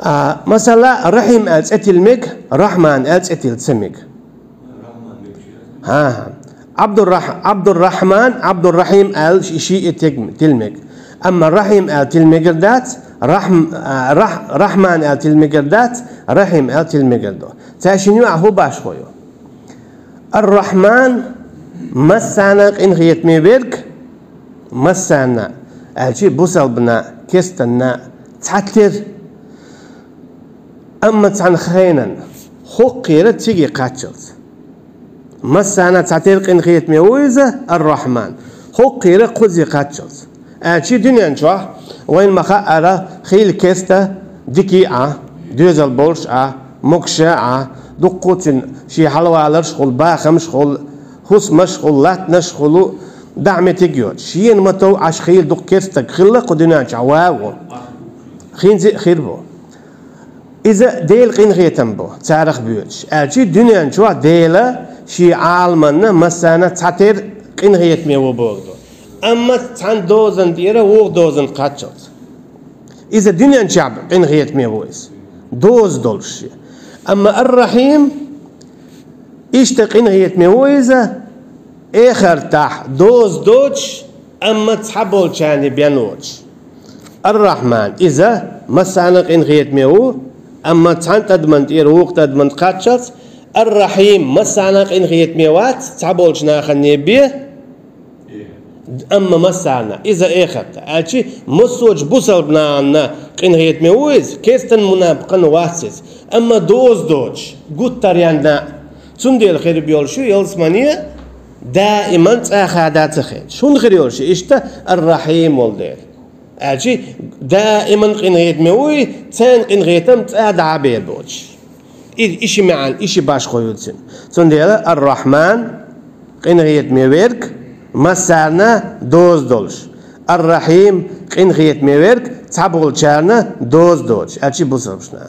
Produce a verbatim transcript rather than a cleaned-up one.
А, масала, Рахим аьлла цӀе тилла мег, Рахман аьлла цӀе тилла ца мег. ХӀа-хӀа. Абдуррах-, Абдуррахман, Абдуррахим аьлла ши-, шиъ тиг-, тилла мег. Амма Рахим аьлла тилла мегар дац, Рахм-, а, Рах-, Рахман аьлла тилла мегар дац, Рахим аьлла тилла мегар ду. Цаьшин юкъахь хӀун башхо ю? Ар-Рахман, массарна къинхетаме верг, массарна, аьлчи бусалбана, кестанна, цхьатера. Амма цхьана хенан, хӀокхера цига кхаччалц. Массарна цхьатера къинхетаме ву иза, Ар-Рахман. ХӀокхера кхуза кхаччалц. Аьлчи дуьнен чохь вайн ма-хаъара, хийла кеста дикий Ӏа, доьзал болуш Ӏа, могуш Ӏа, дуккху цуьнан шен хьалаваларш хуьлу, бахамаш хуьлу, хӀусамаш хуьлу, латтанаш хуьлу, дӀа меттиг йоцуш. Шена ма-тов Ӏаш хийла дукха кеста стаг хилла кху дуьнен чохь вагӀо. ХӀинца а хир бу. Иза Делан къинхетам бу, царах боьдуш. Аьлчи дуьнен чохь Дела шен Ӏаламанна массарна цхьатера къинхетаме ву боху ду. Амма цхьана дозанна тӀера вукху дозанна кхаччалц. Иза дуьнен чохь къинхетаме ву иза, доза долуш шен. Амма Ар-Рахим, иштта къинхетаме ву иза, эхартахь доза доцуш, амма цхьаболчарна бен воцуш. Ар-Рахман, иза массарна къинхетаме ву, амма цхьана тӀадаман тӀера вукху тӀадаман кхаччалц. Ар-Рахим, массарна къинхетаме вац, цхьаболчу нахана бен, амма массарна, иза эхарта. Аьлчи массочу бусалба нахана къинхетаме ву иза, кестанна, мунапикъанна вац иза, амма доза доцуш, гуттаренна. Цундела хир йолуш ю ялсамане даиман цӀа хада ца хилча. ХӀунда хир йолуш ю иштта? Ар-Рахим волу дела. Аьлчи даиман къинхетаме ву и, царна къинхетам цӀа дӀа а бер боцуш. И, и ши маьӀна, и ши башхо ю цуьнан. Цундела Ар-Рахман, къинхетаме верг, массарна доза долуш. Ар-Рахим, къинхетаме верг, цхьаболчарна доза доцуш. Аьлчи бусалбашна.